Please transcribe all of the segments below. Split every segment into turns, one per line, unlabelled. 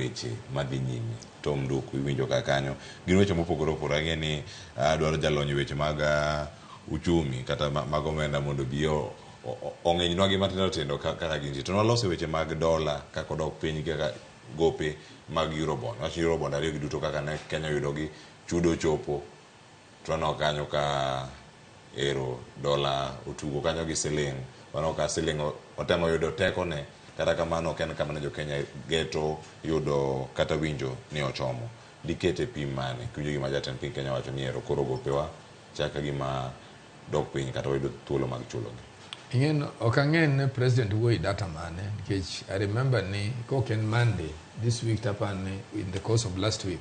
weche madhi nyime. Tom Nduku iwinjo ka kanyo gin weche mopogore opogore. Ang'e ni dwaro jalony e weche mag uchumi kata mag omenda mondo obi ong'inynwa gi matindo tindo kaka gintie. To nwaloso weche mag dola kaka odok piny, kaka gope mag Eurobond. Wach Eurobond ariyo gi duto kaka ne Kenya oyudogi, chudo ochopo. To waneno kanyo ka ero dola otugo kanyo gi siling'. Waneno ka siling' otemo yudo tekone, kata kamano ok en kama ne jo Kenya geto yudo kata winjo ni ochomo. Dikete pim mane? Kiwinjo gima jatend piny Kenya wacho ni ero koro gopewa chaka gima dok piny kata wayudo thuolo mag chulogi.
Ing'e, ok ang'e ni president wuoyo data mane, nikech I remember ni kok en Monday this week, tapan ni in the course of last week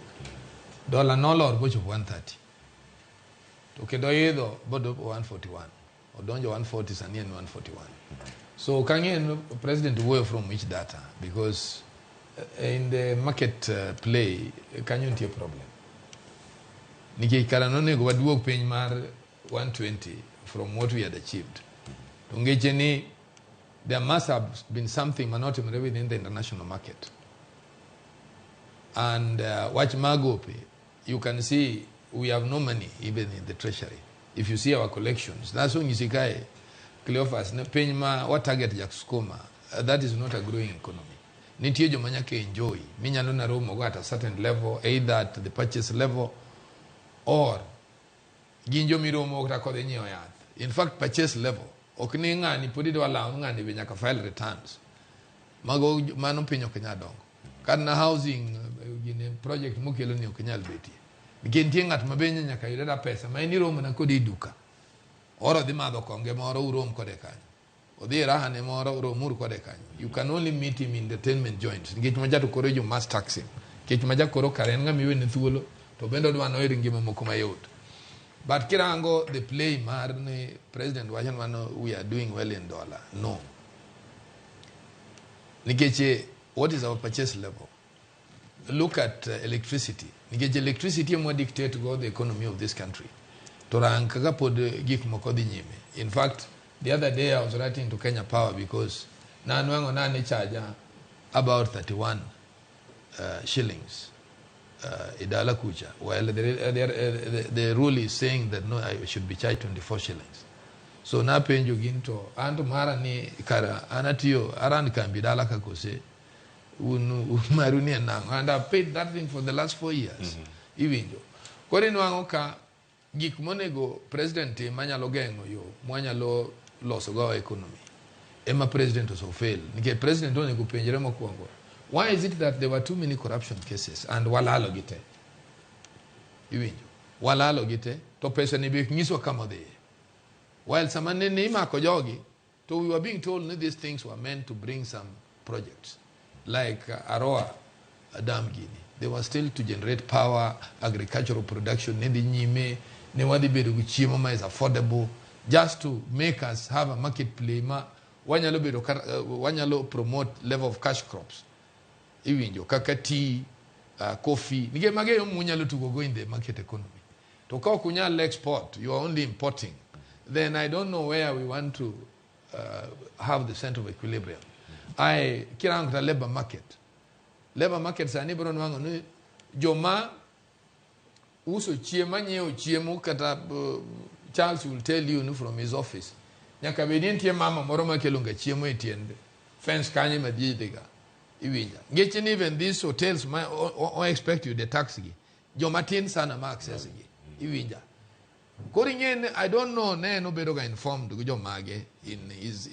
dola nolor bochopo 130 to kendo idho bodopo 141, odonjo 140, sani en 141. So ok ang'e ni president wuoyo from which data, because in the market play kanyo nitie problem, nikech kara nonego waduog piny mar 120 from what we had achieved. To ngeche ni there must have been something manotimore within the international market. And wach magope, you can see we have no money even in the treasury. If you see our collections, that's onyisi kae, Cleophas, ne piny ma wa target jaskuma, that is not a growing economy. Nitie joma nyaka enjoy minyalo na romo go at a certain level, either at the purchase level or gin jomiromo kata kodhi nyiewo yath. In fact, purchase level ok ni ng'ani pod idwa law ng'ani be nyaka file returns. Mago mano piny ok nyal dongo. Kata na housing gine project mokelo ni ok nyal betie. Nikech nitie ng'at ma be nyaka yud ada pesa ma en iromo na kode e duka. Oro dhi madho konge moro, urom kode kanyo. Odhi e raha ne moro, uromuru kode kanyo. You can only meet him in entertainment joints. Nikech macha to koro you must tax him. Nikech macha koro kare en ng'ama iwene thuolo to bende odwa noyud ngima moko mayot. But kirango the play mar ni president wacho ni mano we are doing well in dollar. No. Nikech what is our purchase level? Look at electricity. Nikech electricity ema dictate go the economy of this country. To rang kaka pod gik moko dhi nyime. In fact, the other day I was writing to Kenya Power because nanwang'o nane charge about 31 shillings e dala kucha, while the rule is saying that no, I should be charged 24 shillings. So napenjo gin to an to mara ni kara an atiyo aran kambi dala ka kose un maru ni en nang'o, and I've paid that thing for the last 4 years. Iwinjo koro inwang'o ka gik monego president tim manyalo geng'o yo mwanyalo loso go economy ema president oso fail, nikech president onego penjre mokwongo, why is it that there were too many corruption cases and walalo gi te? Iwinjo, walalo gi te to pesa ni be nyiswa kama odhiye, while sama nene imako jogi to we were being told that these things were meant to bring some projects like Aroa Dam gini. They were still to generate power, agricultural production ne dhi nyime, ne wadhi bedo gi chiemo ma is affordable, just to make us have a market play ma wanyalo bedo wanyalo promote level of cash crops. Iwinjo kaka tea, coffee, nikech mago e yo munyalo tugo go in the market economy. To ka ok unyal export, you are only importing, then I don't know where we want to have the center of equilibrium. Ae kirango kata labor market, labor market sani biro nwang'o ni joma uso chiemo, manyiewo chiemo kata Charles will tell you ni from his office nyaka bed ni nitie mama moro makelo ga chiemo e tiend fence kanyo ma dhiga. Iwinja, nikech ni even these hotels ma o expect you the tax gi joma tin sana ma access gi. Iwinja, koro ing'e ni I don't know ne en obedo ga informed gi jomage in his